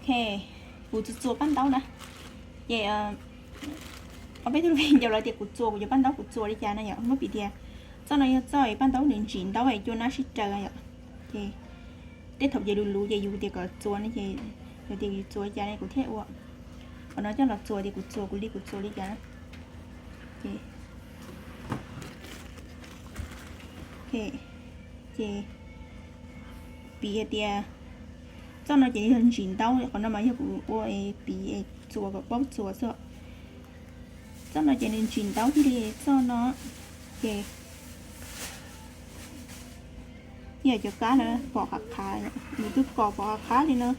Ok, kuv txuas txuas paj ntaub na. Ces ob peb tug viv ncaus lawv tias kuv txuas kuv cov paj ntaub kuv txuas li cas na yom. Muab piv tias txoj no yog txoj paj ntaub nws ntsim ntaub es cua nab sib raws yom. Ces tej thaum ces luv luv ces yus tias kom txuas ne ces yus tias yus txuas li cas ne kuv thiaj ua. Qhov no coj los txuas tias kuv txuas kuv li kuv txuas li cas na. Ces, ces piv hais tias txoj no ces yog ntsim ntaub, qhov no mas yog kuv ua piv es txuas kom paub txuas xwb. Txoj no ces nws ntsim ntaub thiaj li txoj no. Ces yog cov kab na pom qab qab, yus twb kos pom qab qab li no.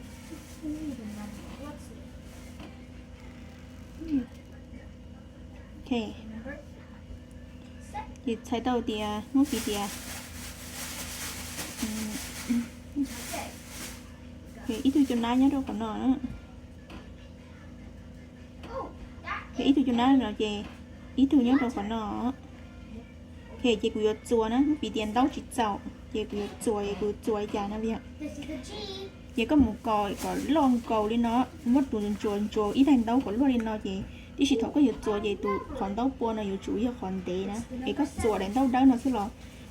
Ces txhais tau tias muab piv tias ib tug cua nab nyob rau qhov no na. Ib tug cua nab no ces ib tug nyob rau qhov no. Ces kuv yuav txuas na, muab piv tias ntaub tsis txaus ces kuv yuav txuas es kuv txuas li cas no. Ces koj mus kos kom loj nkaus li no, muab tus ntsuas ntsuas ib daim ntaub kom luaj li no ces tib si thaum koj yuav txuas ces tus qhov ntaub pua no yuav tsum yog qhov ntev na, es koj txuas daim ntaub dawb no xwb los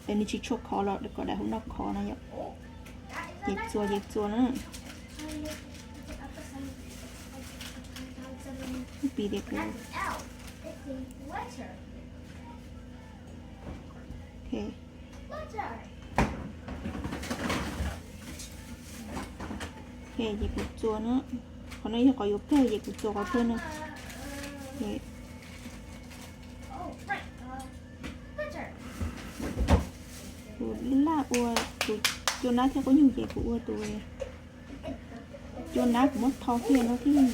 nws tsis tshua khov los kom daim hauv no khov no yom. Ces txuas ces txuas na. Piv tias kuv ces kuv txuas na, qhov no yog qhov yuav kawg ces kuv txuas qhov kawg no. Kuv laj ua tus cua nab thiab qub nyuj ces kuv ua tus cua nab kuv muab tho kiag no thiab.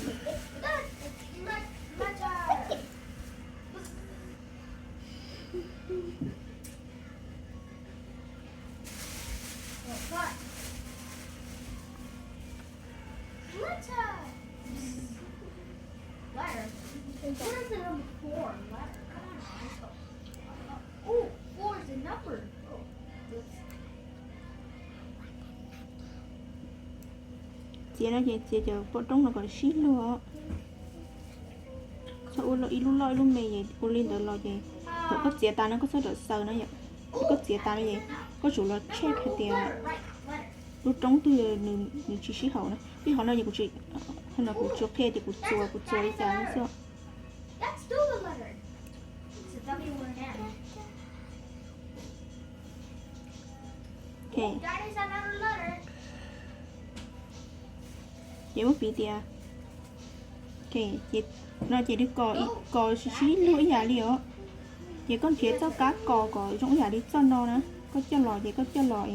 Txiav no ces txiav cov pom roob no kom sib luag. Txhob ua ib lub loj ib lub me es ua li ntawd los ces thaum koj txiav tas no koj txhob rawm xaws na yom. Koj txiav tas no ces koj tsum los check hais tias lub roob twg nws tsis sib haum na. Vim qhov no es kuv tsis, qhov no kuv tsuas qhia tias kuv txuas kuv txuas li cas xwb. Ces muab piv tias, no ces nws kos sib luag ib yam li os. Ces koj nrhiav txoj kab kos kom zoo ib yam li txoj no na, koj coj los ces koj coj los es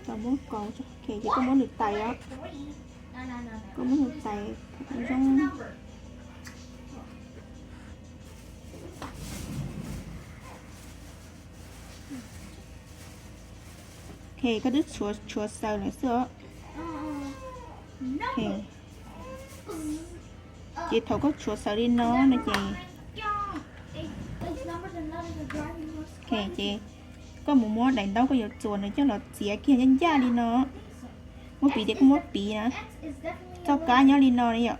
Tau muab kos, ces koj muab nws tais os. Koj muab nws tais zoo. Ok, koj twb tshuav xaws lawm xwb os. Ces thaum koj tshuav xaws li no no ces, ces koj mus muab daim ntaub koj yuav txuas no coj los txiav kiag ncaj ncaj li no. Muab piv tias koj muab piv na, txoj kab nyob li no yom.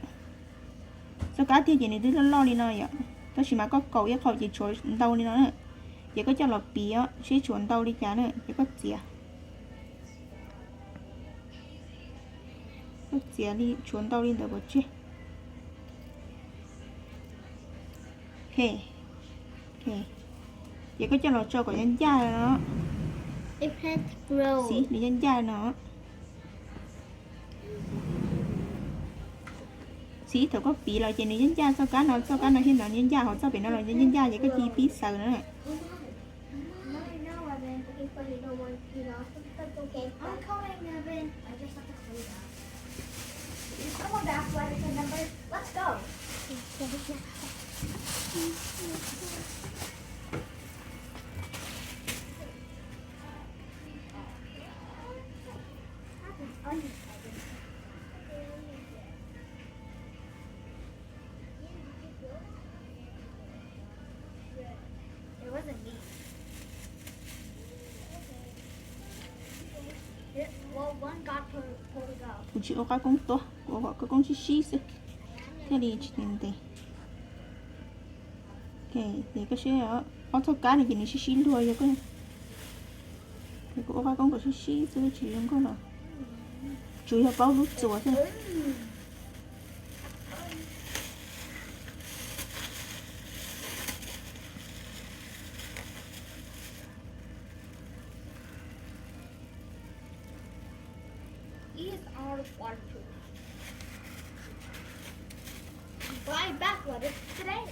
Txoj kab tiag ces nws twb loj loj li no yom, tab sis mas koj kaus ib qho ces tshuav ntau li no na. Ces koj coj los piv os, seb tshuav ntau li cas na, ces koj txiav. Koj txiav li tshuav ntau li ntawd pov tseg. Ces koj coj los tso kom ncaj ncaj no. Xib nws ncaj ncaj no. Xib thaum koj piv los ces nws ncaj ncaj txoj kab no, txoj kab no thiab no ncaj ncaj, ho txoj pem no los ncaj ncaj ces koj cia li pib xaws na. Kuv tsis ua qab koob tuaj, kuv ua kom koob sib sib xwb thiaj li tsis ntev. Ces koj saib, ob txoj kab no ces nws sib sib luag yog koj, ces kuv ua qab koob kom sib sib xwb tsis zoo nkauj los, tsuas yog paub lub txuas xwb. These are waterproof. Buy back letters today.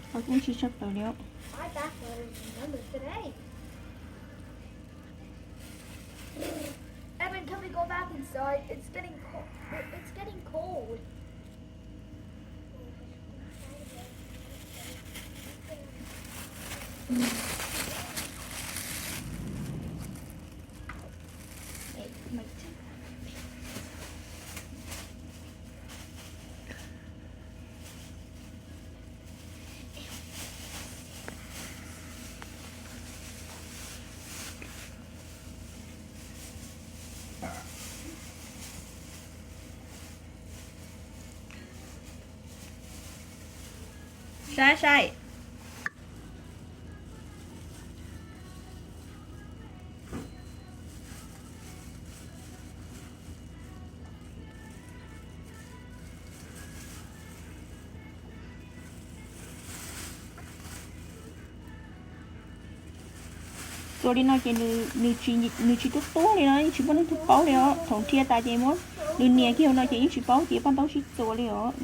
Qhov koob tsis tshaj plaws li. Buy back letters, remember today. Evan, can we go back inside? It's getting cold. It's getting cold. Saib saib. Txuas li no ces nws tsis tuab tuab li no, yeej tsis muaj leej twg paub li os. Thaum nrhiav tas ces muab nws nias kiag no ces yeej tsis paub tias paj ntaub sib txuas li os.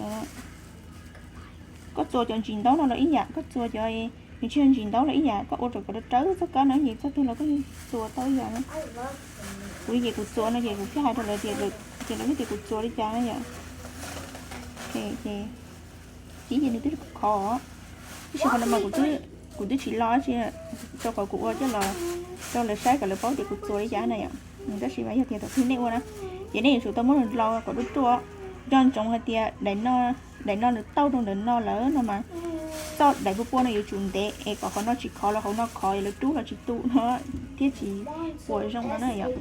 Koj txuas cov ntsis ntaub no los ib yam, koj txuas cov, nws tsis yog ntsis ntaub los ib yam, koj ua rau kom rawv rawv txoj kab no ces txoj twg los koj yeej txuas tau ib yam na. Kuv li ces kuv txuas no ces kuv thiaj hais rau lawv tias, ces lawv thiaj tias kuv txuas li cas na yom. Ces, ces nws twb khov, tab sis qhov no mas kuv twb tsis lo tsi, rau qhov kuv ua coj los rau lawv saib kom lawv paub tias kuv txuas li cas na yom. Tab sis mas yog tias thaum twg nej ua na, ces nej yuav tsum tau muab los kom ruaj ruaj. Nco ntsoov hais tias daim no nws tauj rau ntawm no lawm no mas, txoj daim pua pua no yuav tsum ntev es kom qhov no tsis khov los hauv no khov, lawv rub los tsis tu no thiab tsis puas zoo no na yom.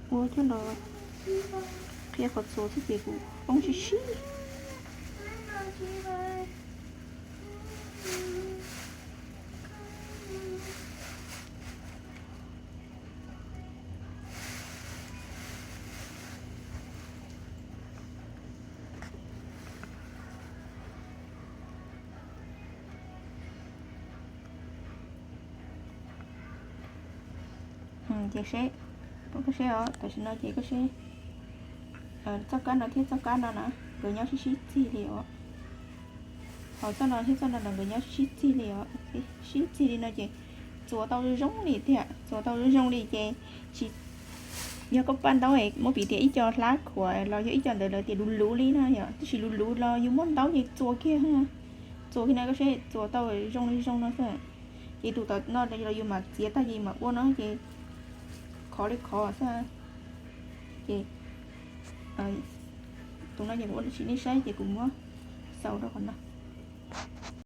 Ua coj los qhia qhov txuas xwb ces kuv poob sib sib. Ces seb, koj seb os, tam sim no ces koj seb, txoj kab no thiab txoj kab no na, nkawd nyob sib sib txig li os. Hos txoj no thiab txoj no nkawd nyob sib sib txig li os. Sib txig li no ces txuas tau zoo li tiag, txuas tau zoo li ces tsis, yog koj paj ntaub muab piv tias ib co hlab khuam los yog ib co ntawd lawv tias luv luv li na yom, tab sis luv luv los yus muab ntaub ces txuas kiag, txuas kiag no koj seb txuas tau zoo li zoo no xwb. Ces tus tom no los yus mam txiav tag ces yus mam ua no ces khov li khov xwb. Ces tus no ces kuv ua sim nej saib ces kuv muab xaus rau qhov no.